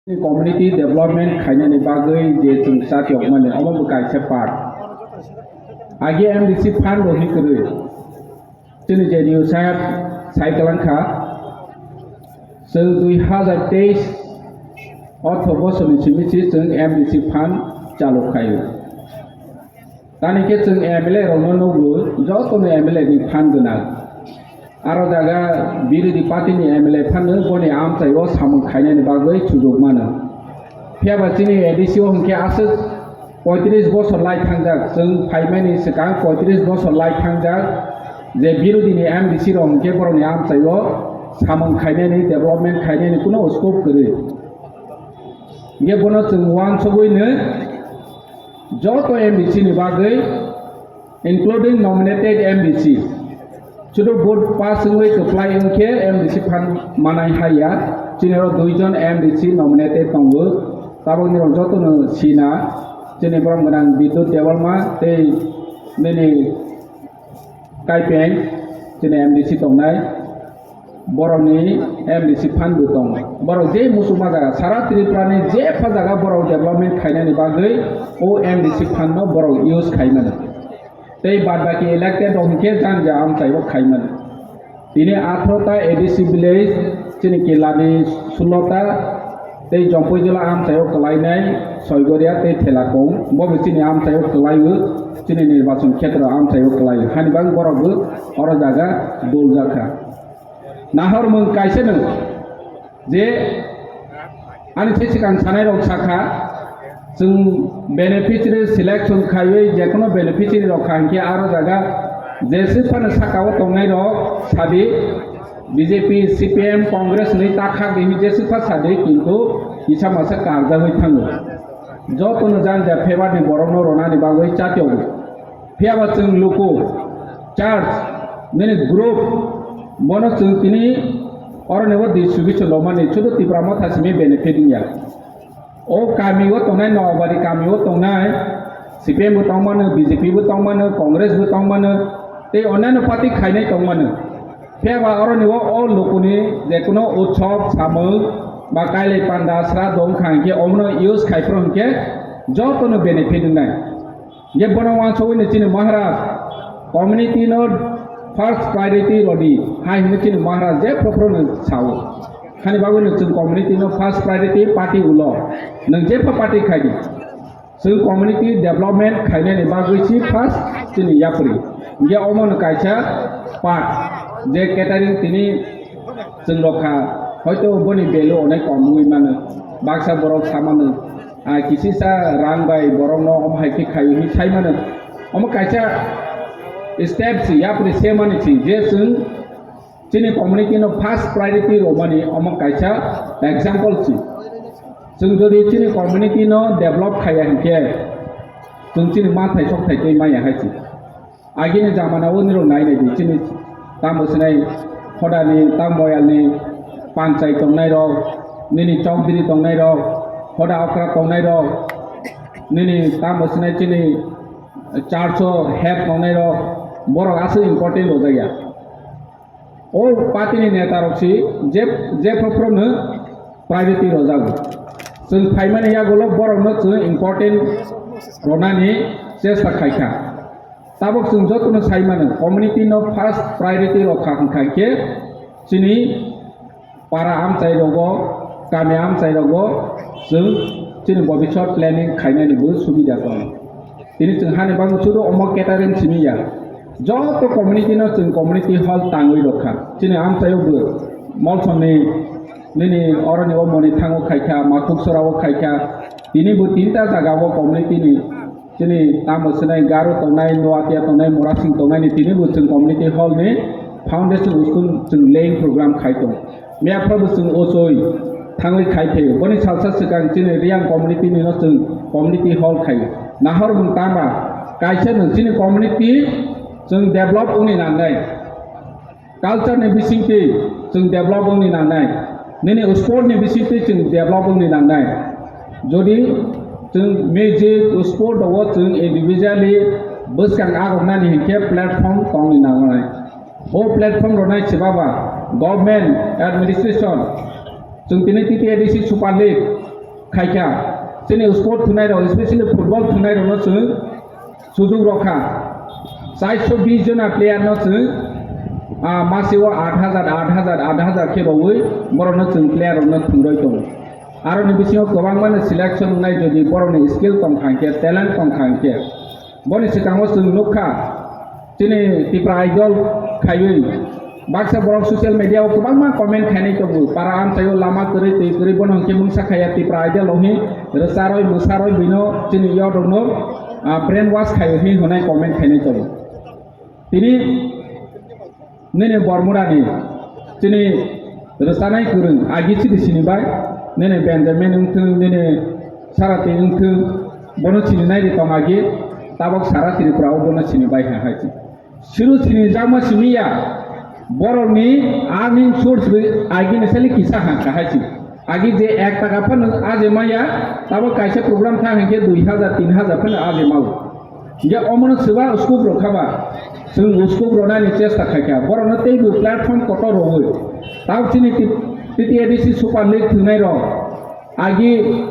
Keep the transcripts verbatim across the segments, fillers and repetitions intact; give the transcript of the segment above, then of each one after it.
Community development khainani bagwi je chwng chati okmani, omo bo kaisa part. Age M D C fund rok hi kwrwi. Chini J D U saheb sai kwlang kha, chwng dui hazar teis ortho bosorni simi si chwng M D C fund chalu khaio. Tani khe chwng M L A rokno nugo, jotono M L A ni fund gwnang. Aro jaga birodhi party ni M L A phano boni amchaio samung khainani bagwi sujuk mano. Phiya ba chini A D C o hwnkhe aswk poitris bosor lai thangjak, chwng phaimani swkang poitris bosor lai thangjak, je birodhi ni M D C rok hwnkhe borokni amchaio samung khainani, development khainani kuno scope kwrwi. Hwnkhe bono chwng uansugwino joto M D C ni bagwi, including nominated M D C. Sudu vote pass wngwi kwplai wngkhe M D C fund manai haya. Chini oro duijon M D C nominated tongo. Tabokni rok jotono sina. Chini borom gwnang Bidyut Debbarma tei nini Kaipeng, chini M D C tongnai. Borokni M D C fund bo tongo. Borok je muchungma jaga, sara Tripura ni jepha jaga borok development khainani bagwi o M D C fund no borok use khaimani. Tei bad baki elected rok hwnkhe jang ja amchaio khaimani. Tini atharo ta A D C village, chini Kilani sullo ta, tei Jompuijala amchaio kwlainai Soigoria tei Thelakong, bo bo chini amchaio kwlaio, chini nirbachon khetra amchaio kwlaio. Hani bagwi borok bo oro jaga doljakha. Nahormung kaisa no je ani se swkang sanai rok sakha, chwng beneficiary selection khaiwi jekono beneficiary rok kha hinkhe aro jaga jeswk phano sakao tongnai rok sadi B J P, C P M, Congress ni takhak rihwi jeswk pha sadi kintu kisa masa karjagwi thango. Jotono janja favour ni borokno ronani bagwi chatyogo. Phiya ba chwng luku, church, nini group, bono chwng tini oroni o distribution rwmani sudu Tipra Motha simi benefit wngya. O kami o tongnai, Noabari kami o tongnai, C P M bo tongmano, B J P bo tongmano, Congress bo tongmano, tei onnaino party khainai tongmano. Phiya ba oroni o, o lukuni jekono utsob, samung, ba kailai panda, sra dong kha hinkhe omono use khai phuru hinkhe jotono benefit wngnai. Hinkhe bono uansugwi no chini Maharaj community no first priority rodi hai hinwi chini Maharaj je phuru phuru no sao. Hani bagwi no chwng community no first priority party ulo. Nwng jepha party khaidi. Chwng community development khainani bagwi si first chini yapri. Hinkhe omo no kaisa part je catering tini chwng rokha hoito boni value onek kom wngwi mano. Baksa borok samano. Ah, kisisa rang bai borokno omo hai khe khaio hinwi sai mano. Omo kaisa step si, yapri se mani si, je chwng chini community no first priority rwmani omo kaisa example si. Chwng jodi chini community no develop khaiya hinkhe, chwng chini manthai sokthai tei maya hai si. Agini jamana o nirok nai nai di, chini tamo sinai hodani, tamo moyalni panchai tongnai rok, nini chowdhury tongnai rok, hoda okra tongnai rok, nini tamo sinai chini church o head tongnai rok, borok aswk important rojak ya. O party ni neta rok si je, je phuru phuru no priority rojago. Chwng phaimani yagulo borok no chwng important ronani chesta khaikha. Tabok chwng jotono sai mano, community no first priority rokha hwnkha khe chini para amchai rogo, kami amchai rogo chwng chini bobiswt planning khainani bo subida tongo. Tini chwng hani bagwi sudu omo catering simi ya. Joto community no chwng community hall tangwi rokha. Chini amchaio bo Molsomni nini oroni o Monithango khaikha, Makhuk Sorao khaikha. Tini bo tinta jagao community ni Chini tamo sinai Garo tongnai, Noatia tongnai, Morasing tongnai ni tini bo chwng community hall ni foundation school chwng laying program khai tong. Mia phai bo chwng ochoi thangwi khai phaio. Boni salsa swkang chini Reang community ni no chwng community hall khai. Nahor mung tama kaisa no chini community chwng develop wngni nangnai. Culture ni bisingtwi chwng develop wngni nangnai, nini sport ni bisingtwi chwng develop wngni nangnai. Jodi chwng music, sport rogo chwng individually bwskang agoknani hinkhe platform tongni nangnai. O platform rwnai se baba government administration, chwng tini T T A D C Super League, khaikha. Chini sport thwngnairok, especially football thwngnairokno chwng sujuk rokha. Chairso bis jona player no chwng, ah, masio aat hajar, aat hajar, aat hajar khe rwui borokno chwng player rokno thwngroi tongo. Aroni bisingo kwbangmano selection wngnai, jodi borokni skill tongkha hwnkhe, talent tongkha hwnkhe. Boni swkango chwng nukha, chini Tipra Idol khaiwi baksa borok social media o kwbangma comment khainai tongo, para amchaio lama kwrwi twi kwrwi, bono hwnkhe mungsa khaiya Tipra Idol o hi rwcharwi mwsarwi bino chini youth rokno, ah, brain wash khaiwi hi hwnwi comment khainai tongo. Tini nini Bormurani chini rwchanai kwrwng agi chini sinibai, nini Benjamin wngthwng, nini Sarati wngthwng, bono sininai ri tong agi, tabok sara Tripura o bono sinibai ha hai si. Siru sinijakma simiya, borokni earning source ri agi ni sali kisa ha ka hai si. Agi je ek taka phano aje maya, tabok kaisa program thang hwnkhe dui hajar, tin hajar phano aje mao. Hingke omono swba scope rok khaba, chwng scope ronani chesta khaikha, borokno teibo platform kotor rogwi. Tabok chini T-, T T A D C Super League thwngnai rok, agi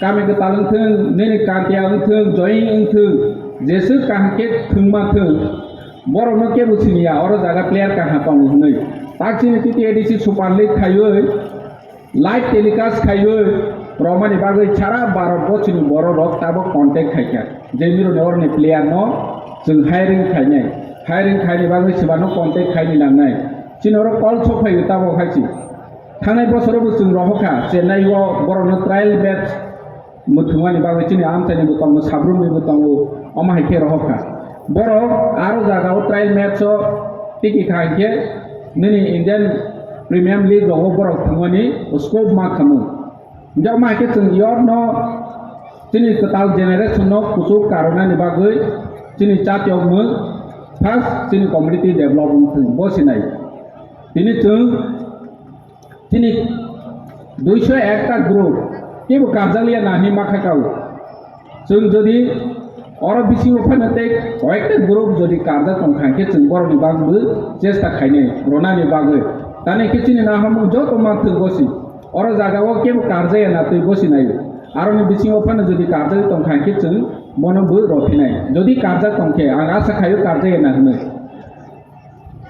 Kami Kwtal wngthwng, nini Kantiya wngthwng, Joying wngthwng, jeswk kaham khe thwngma thwng, borokno kebo siniya, oro jaga player kaha tongo hwnwi. Tak chini T T A D C Super League khaiwi, live telecast khaiwi romani bagwi sara Bharat bochini borok rok tabok contact khaikha. Je mironi oroni player no chwng hiring khainai. Hiring khaini bagwi swbano contact khaini nangnai. Chini oro call sok phaiwi tabok hai si. Thangnai bosoro bo chwng rohorkha Chennai o borokno trial match mwthwngmani bagwi chini amchaini bo tongo, sabrumni bo tongo, omo hai khe rohorkha. Borok aro jaga o trial match o tiki kha hinkhe nini Indian Premium League rogo borok thwngmani scope ma khamu. Hingke omo hai khe chwng youth no chini kwtal generation no kuchuk karwnani bagwi chini chatiyokmung first chini community develop wngthwng bo sinai. Tini chwng Chini duiso ekta group kebo karjakliya na hinwi ma kha kao. Chwng jodi oro bisingo phano tei koyekta group jodi karjak tong kha, hwnkhe chwng borokni bagwi chesta khainai, ronani bagwi. Tani khe chini naharmung joto manthwng bosi. Oro jagao kebo karjaya na twi bosi naio. Aroni bisingo phano jodi karjagwi tong kha, hwnkhe chwng bono bo rw phinai. Jodi karjak tong khe, ang asa khaio karjaya na hwnwi.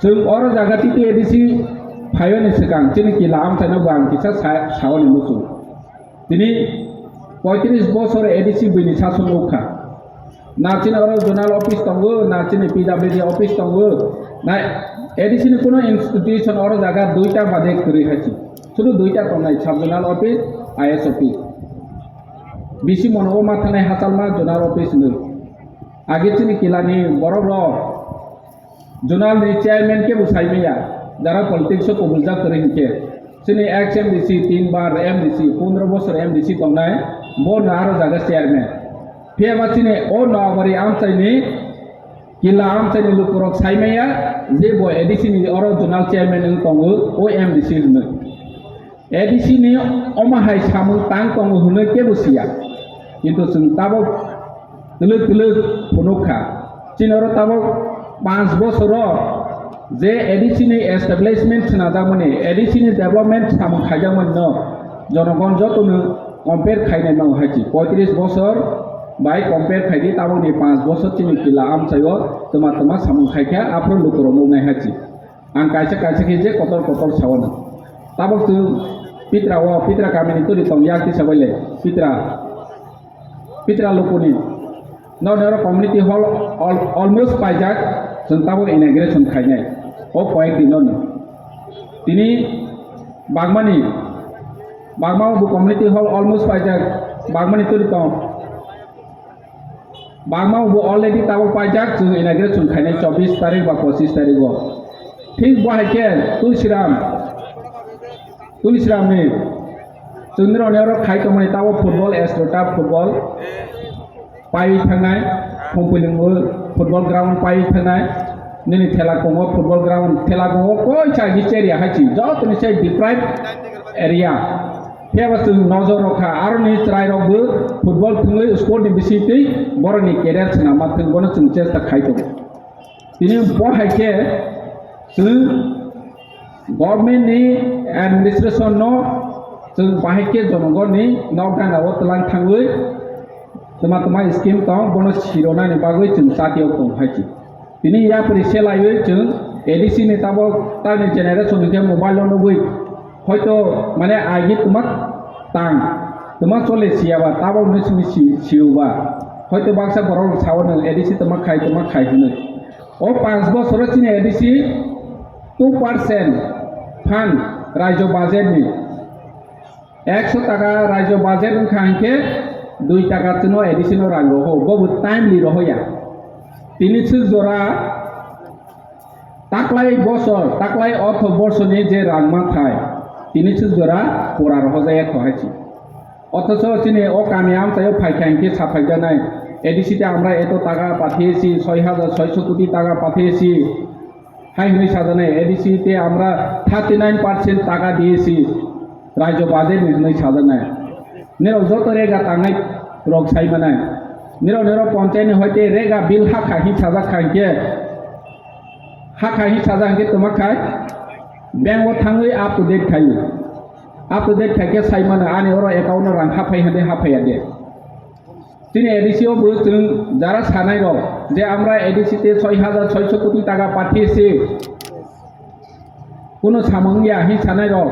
Chwng oro jaga T T A D C phaiyani swkang chini kila amchaino bo ang kisa sa-, saoni muchung. Tini poitris bosor A D C bini sason nukha. Na chini oro zonal office tongo, na chini P W D office tongo, na A D C ni kuno institution oro jaga duita bade kwrwi hai si. Sudu duita tongnai, sub zonal office, I S office. Bisi mono o ma thangnai hachalma zonal office hinwi. Age chini kilani borok rok Zonal ni chairman kebo sai maya, jara politics o kobuljak kwrwi hinkhe. Chini ex M D C tin bar M D C, pondro bosor M D C tongnai, bo no aro jaga chairman. Phiya ba chini o Noabari amchai ni kila amchai ni lukurok sai maya, je bo A D C ni oro zonal chairman wng tongo, o M D C hinwi. A D C ni omo hai samung tang tongo hwnwi kebo siya. Kintu chwng tabok twlwk twlwk phunuk kha. Chini oro tabok panch bosoro je A D C ni establishment swnajakmani, A D C ni development samung khaijakmani no jonogon jotono compare khainai nango hai si. Poitris bosor bai compare khaidi, tabokni panch bosor chini kila amchaio twma twma samung khaikha, aphuru lukurok nuknai hai si. Ang kaisa kaisa khe je kotor kotor sawana. Tabok chwng Pitra o, Pitra kamini tuli tong yak tisa bai le. Pitra, Pitra lukuni. Noni oro community hall al-, almost paijak, chwng tabok inauguration khainai. O koyek din noni. Tini Bagmani, Bagma bo community hall almost paijak, Bagmani tuli tong. Bagma bo already tabok paijak, chwng inauguration khainai chobbish tarik ba pochish tarik o. Thik bo hai khe Tulsiram, Tulsiram ni chwngni rok ni oro khai tongmani tabok football, Astroturf football paiwi thangnai, Khumpuilung o football ground paiwi thangnai, nini Thela Kongo football ground, Thela Kongo koi cha gi area hai si, joto ni se deprived area. Phiya ba chwng nojor rw kha, aroni chwrai rok bo football thwngwi sport ni bisingtwi borokni career swnam ma thwng, bono chwng chesta khai tongo. Tini bo hai khe chwng government ni administration no Chwng bahai khe jonogonni nok gana o twlang thangwi twma twma scheme tong, bono sironani bagwi chwng chati o tong hai chi. Tini yapri se laiwi chwng A D C ni tabok tani generation hwnkhe mobile o nugwi hoito mane agi twma tang twma chole siyaba tabok ni simi si-, siyuba hoito baksa borok sao nwng A D C twma khai twma khai hwnwi. O panch bosoro chini A D C two percent phan rajyo budget ni ekso taka rajyo budget wngkha hinkhe dui taka chwngno A D C no rang roho, bobo timely rohoya. Tini swk jora taklai bosor, taklai ortho borsoni je rang mathai, tini swk jora pura rohojaya kho hai si. Othocho chini o kami amchaio phaikha hinkhe saphaijaknai A D C te amra eto taka pathiyesi, soi hajar soiso koti taka pathiyesi. Hai hwnwi sajaknai A D C te amra thirty nine percent taka diyesi rajyo budget ni hwnwi sajaknai. Nirok joto rega tangnai rok sai manai. Nirok nirok ponchayat ni hoite rega bill hakha hi sajak kha hinkhe, hakha hi sajak hinkhe twma khai bank o thangwi up to date khai. Up to date khai khe sai mano ani oro account o rang haphai hade haphai ya de. Chini A D C o bo chwng jara sanai rok je amra A D C te soi hajar soiso koti taka pathiyesi. Kuno samung ya hi sanai rok,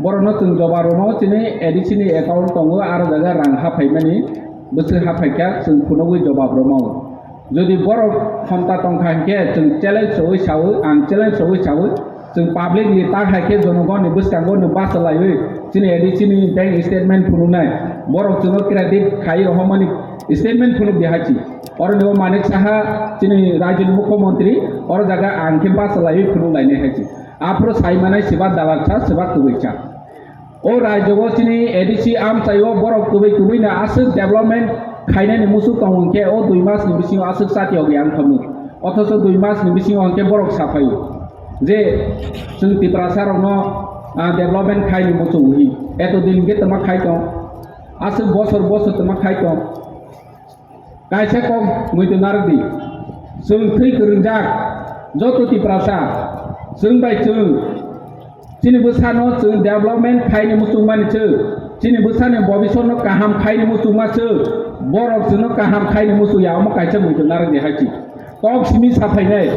borokno chwng jobab rwmao chini A D C ni account tongo, aro jaga rang haphaimani bwswk haphaikha chwng phunugwi jobab rwmao. Jodi borok khomta tongkha hinkhe chwng challenge rwui sawi, ang challenge rwui sawi, chwng public ni tak hai khe jonogonni bwskango no bachalaiwi chini A D C ni bank statement phunuknai, borok chwngno credit khai rohormani statement phunuk di hai chi. Oro ni bo Manik Saha chini rajyoni mukhyamantri, oro jaga ang khe bachalaiwi phunuk lainai hai chi. Aphuru sai manai seba dalak sa, seba kwbwi sa. O rajyo o chini A D C amchaio borok kwbwi kwbwi no aswk development khainani muchuk tongo hinkhe o dui mas ni bisingo aswk chati ogwi ang thangwi. Othocho dui mas ni bisingo hinkhe borok saphaio je chwng Tiprasa rokno, ah, development khaini muchung hi. Eto din hinkhe twma khai tong. Aswk bosor bosor twma khai tong. Kaisa kok muitu narwk di. Chwng thwi kwrwngjak joto Tiprasa, chwng bai chwng chini bwsano chwng development khaini muchungmani chwng, chini bwsani bobisotno kaham khaini muchungma chwng, borok chwngno kaham khaini muchungya, omo kaisa muitu narwk di hai chi. Kok simi saphainai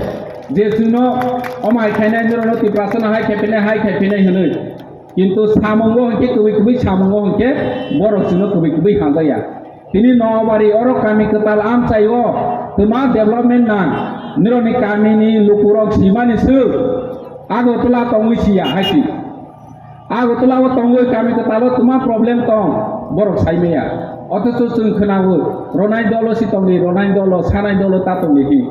je chwngno omo hai khainai, norokno Tiprasano hai khai phinai, hai khai phinai hwnwi. Kintu samungo hinkhe kwbwi kwbwi samungo hinkhe borok chwngno kwbwi kwbwi hamjakya. Tini Noabari oro kami kwtal amchaio twma development nang, nirokni kamini lukurok simani swk Agartala tongwi siya hai si. Agartala o tongwi kami kwtalo twma problem tong, borok saimaya. Othocho chwng khwnao Ronai dolo si tongdi, Ronai dolo, Sanai dolo ta tongdi hi.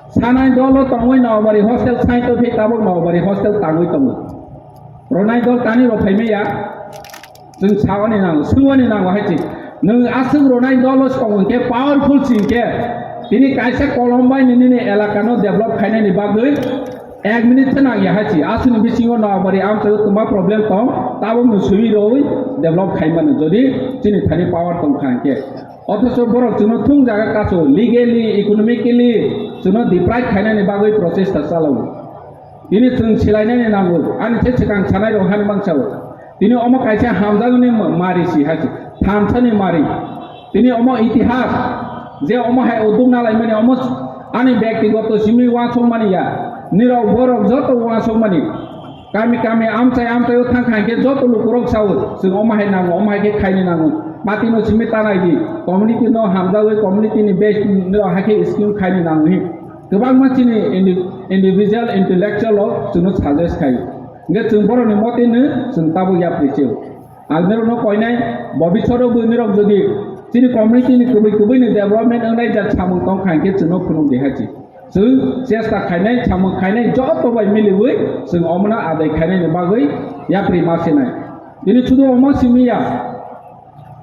Sanai dolo tongwi Noabari hostel saito phi tabuk Noabari hostel tangwi tongo. Ronai dol tani rok phaimaya. Chwng sawani nango, swngwani nango hai chi. Nwng aswk Ronai dolo song hinkhe, powerful si hinkhe, tini kaisa kolom bai nini elakano develop khainani bagwi ek minute se nangya hai chi. Aswkni bisingo Noabari amchaio twma problem tong, tabuk nwng swiwi rwi develop khaimano, jodi chini thani power tongkha hinkhe. Othocho borok chwngno thung jaga kaso, legally, economically chwngno deprive khainani bagwi prochesta chalao. Tini chwng silainani nango, ani se swkang sanai rok hani mangsa o. Tini omo kaisa hamjakni mari si hai se, thamsani mari. Tini omo itihas, je omo hai uduk nalaimani, omo ani byaktigoto simi uansukmani ya, nirok borok joto uansukmani. Kami kami amchai amchai o thang khankhe joto lukurok sao, chwng omo hai nango, omo hai khe khaini nango. Party no simi tanai di, community no hamjagwi community ni base nirok hai khe scheme khaini nango hi. Kwbangma chini indi-, individual intellectual rok chwngno suggest khai. Hingke chwng borokni motino chwng tabuk yapri se. Ang norokno koinai, bobiswt o bo norok jodi chini community ni kubui kubui ni development wngnai jat samung tong kha hingke chwngno phunuk di hai se. Chwng chesta khainai, samung khainai joto bai miliwi chwng omono adai khainai ni bagwi yapri ma sinai. Tini sudu omo simi ya.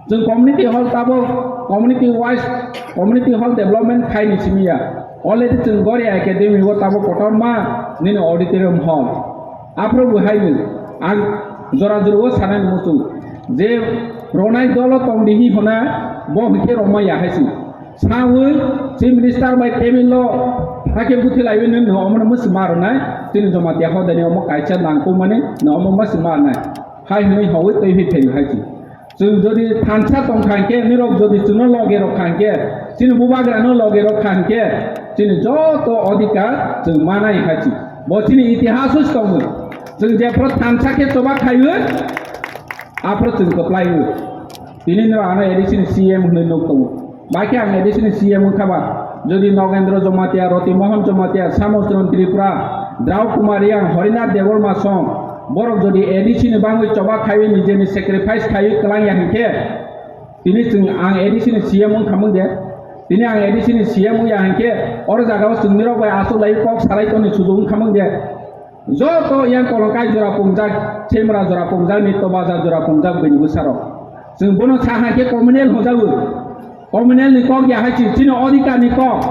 Chwng community hall tabuk community wise community hall development khaini simi ya. Already chwng Goria Academy o tabuk kotorma nini auditorium hall. Aphuru bo haino ang jora jora o sanani muchung je Ronai dolo tong di hi hona bo hwnkhe rwma ya hai se. Sawi Chief Minister bai table o hakhe buthi laiwi nini omono musi ma rwnai chini Jamatia hodani omo kaisa nangkukmani no omo musi ma rwnai. Hai hwnwi howui twi phi phaio hai chi. Chwng jodi thansa tong kha hwnkhe, nirok jodi chwngno loge rok kha hwnkhe, chini bubagrano loge rok kha hwnkhe, chini joto odhikar chwng manai hai chi. Bo chini itihas o se tongo. Chwng jephru thansa khe choba khaiwi, aphru chwng kwplaiwi. Tini no ano A D C ni C M hwnwi nuk tongo. Bai khe ang A D C ni C M wngkha ba, jodi Nogendra Jamatia, Roti Mohan Jamatia, Samosron Tripura, Drau Kumar Reang, Harinath Debbarma song, borok jodi A D C ni bangwi choba khaiwi nijeni sacrifice khaiwi kwlangya hinkhe, tini chwng ang A D C ni C M wngkhamung de, tini ang A D C ni C M wngya hinkhe, oro jagao chwng nirok bai achuk lai kok salai toni sujuk wngkhamung de. Joto yang kolongkai jora pungjak, semra jora pungjak, nitto bajar jora pungjak bini bwsarok. Chwng bono sa hai khe communal hwnjago. Communal ni kok ya hai chi, chini odhikar ni kok.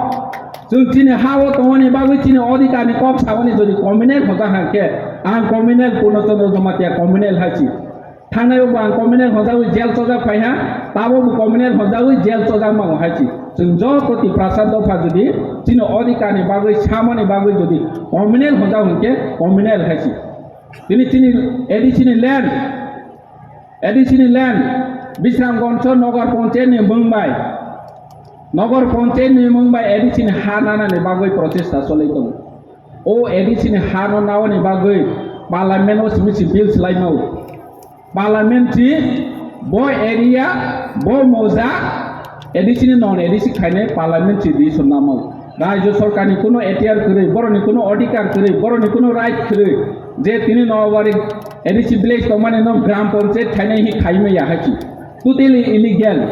Chwng chini ha o tongmani bagwi chini odhikar ni kok saboni jodi communal hwnjak hai khe, ang communal Purno Chandra Jamatia communal hai chi. Thangnai bo ang communal hwnjawi jail chojak phai ha, tabo bo communal hwnjawi jail chojak mango hai chi. Chwng joto Tiprasa dopha jodi chini odhikar ni bagwi, samani bagwi jodi communal hwnjak hwnkhe communal hai chi. Tini chini A D C ni land, A D C ni land, Bisramganj Nagar Panchayat ni mung bai, Nagar Panchayat ni mung bai A D C ni ha nana ni bagwi prochesta choli tongo. O A D C ni ha no naoni bagwi Parliament o simi si bill swlai mao. Parliament si bo area, bo moja, A D C ni non A D C khainai Parliament si di sonna mao. Rajya Sarkar ni kuno ehtiyar kwrwi, borok ni kuno odhikar kwrwi, borok ni kuno right kwrwi, je tini no bari A D C village tongmani no Gram Panchayat khainai hi khaimaya hai chi. Totally illegal.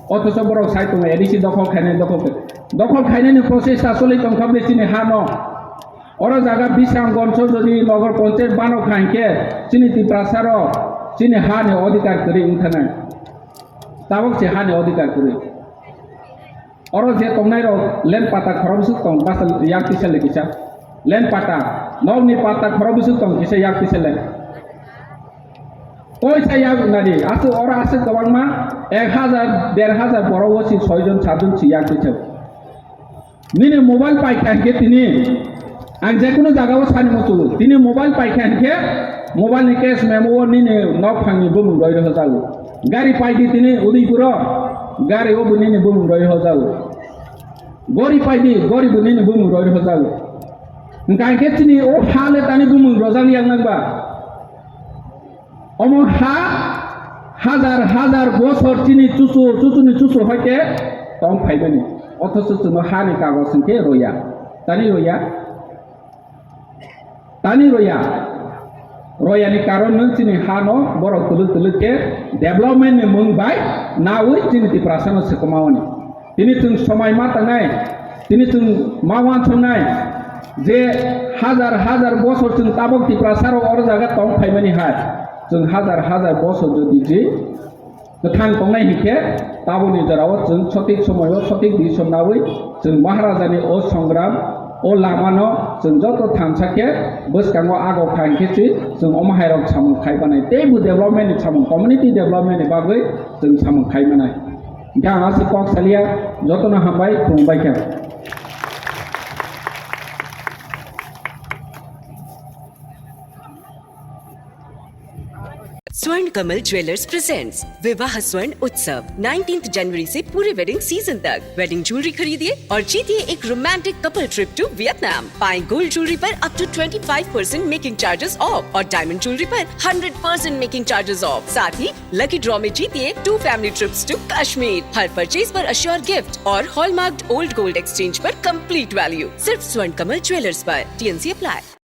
Othocho borok sai tongo A D C dokhol khainai, dokhol khe-, dokhol khainai ni process ta choli tongkha bini chini ha no. Oro jaga Bisramganj jodi Nagar Panchayat bano kha hinkhe chini Tiprasa rok chini ha ni odhikar kwrwi wngthanai. Tabok se ha ni odhikar kwrwi. Oro je tongnai rok land pata khorok bwswk tong, basa yak tisa le kisa. Land pata, nok ni pata khorok bwswk tong kisa yak tisa le. Koisa yak nadi, aswk oro aswk kwbangma ek hazar, der hazar borok o si soi jon, sat jon si yak tisa. Nini mobile paikha hinkhe tini, ang jekunu jagao sani muchungo. Tini mobile paikha hinkhe, mobile ni cash memo o nini nok phangni bumung roi rohorjago. Gari paidi tini Udaipuro, gari o bo nini bumung roi rohorjago. Gori paidi, gori bo nini bumung roi rohorjago. Hwnkha hinkhe chini o ha le tani bumung rojak yang nang ba. Omo ha hazar hazar bosor chini chuchu, chuchuni chuchu hoite tong phaimani. Othocho chwngno ha ni kagoj hinkhe roya. Tani roya? Tani roya. Roya ni karon nwng chini ha no borok twlwk twlwk khe development ni mung bai nawi chini Tiprasa no swkma oni. Tini chwng somai ma tangnai, tini chwng ma uansuknai je hazar hazar bosor chwng tabok Tiprasa rok oro jaga tong phaimani hai. Chwng hazar hazar bosor jodi je kwthang tongnai hinkhe taboni jorao chwng sothik somoio sothik decision nawi chwng Maharajani o songram, o lamano chwng joto thansa khe bwskango ago kha hinkhe se chwng omo hairok samung khai banai. Teibo development ni samung, community development ni bagwi chwng samung khai manai. Hingke ang aswk kok salia, jotono hambai, khulumbai khe. स्वर्ण Kamal jewellers presents विवाह स्वर्ण उत्सव, नाइनटीन्थ जनवरी से पूरे wedding season तक। Wedding jewellery खरीदिए और जीतिए एक romantic couple trip to Vietnam. पाएं गोल्ड ज्वेलरी पर up to twenty five percent making charges off और डायमंड ज्वेलरी पर hundred percent making charges off. साथ ही लकी ड्रॉ में जीतिए two family trips to Kashmir. हर परचेज पर अश्योर गिफ्ट और हॉलमार्क्ड ओल्ड गोल्ड एक्सचेंज पर कंप्लीट वैल्यू। सिर्फ स्वर्ण कमल ज्वेलर्स पर। TNC apply.